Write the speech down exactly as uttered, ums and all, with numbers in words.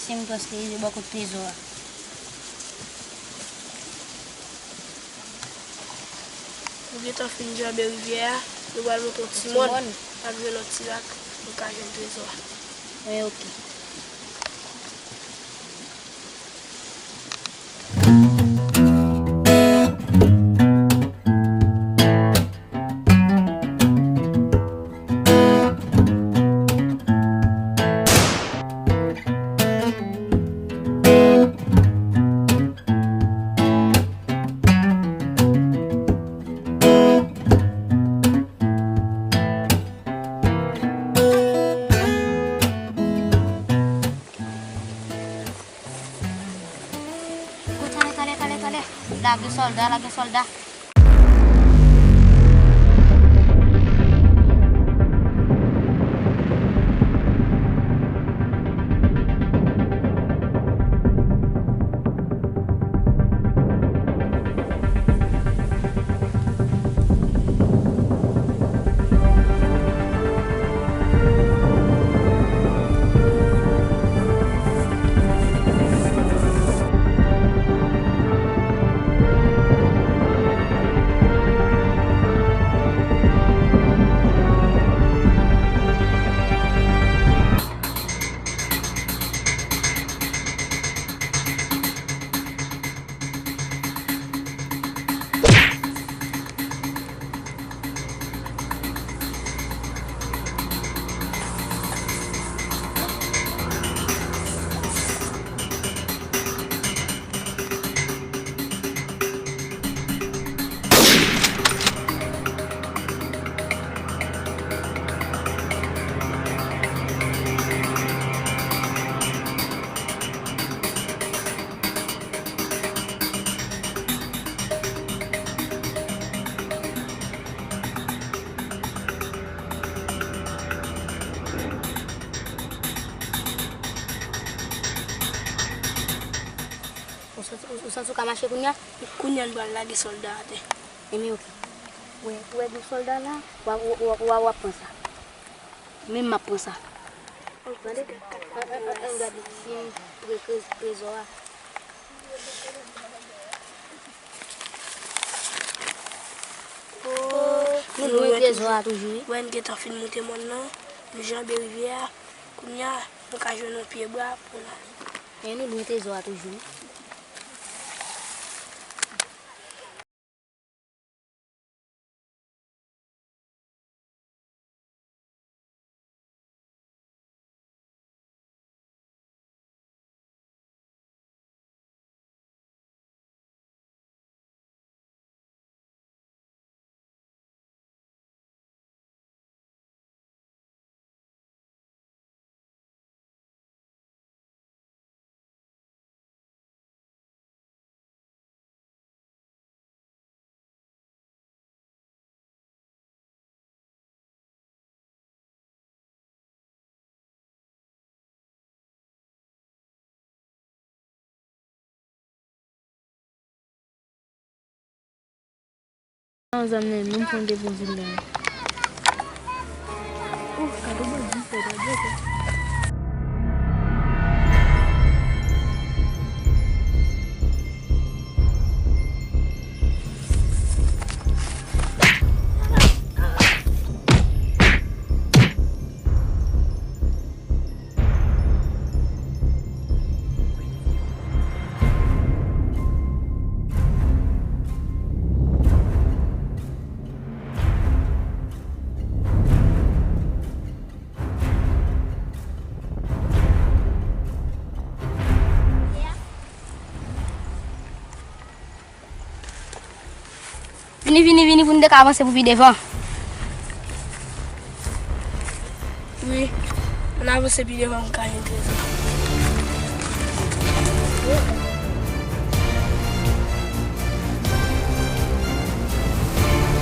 Ti m prèske rive bò kot trezò a. Nou gentan fin janbe rivyè a, nou pral monte yon ti mòn, n ap jwenn yon ti rak, nou ka jwenn trezò a. Wi, oke. Talè, talè, talè, talè. Lage sòlda, lage sòlda. Ou santi, ou, ou santi w ka mache kounye a? Kounye a n pral lage sòlda atè. Enben, oke. Ou wè, ou wè de sòlda la, w a, w a, w a, w a pran sa. Menm m ap pran sa. Tande? An, an, an, an, gade si m pre-, pre-, trezò a. Oh, nou lwen trezò a toujou, wi. Wè, n gentan fin monte mòn nan, nou janbe rivyè a. Kounye a, nou ka jwenn yon pye bwa pou n ale. E nou lwen trezò a toujou, wi. An zam nan, menm pou n te pran zil la. Ouf, gade bandi sa, gade sa. Vini, vini, vini pou n te ka avanse pou pi devan. Wi, ann avanse pi devan pou n ka jwenn trezò.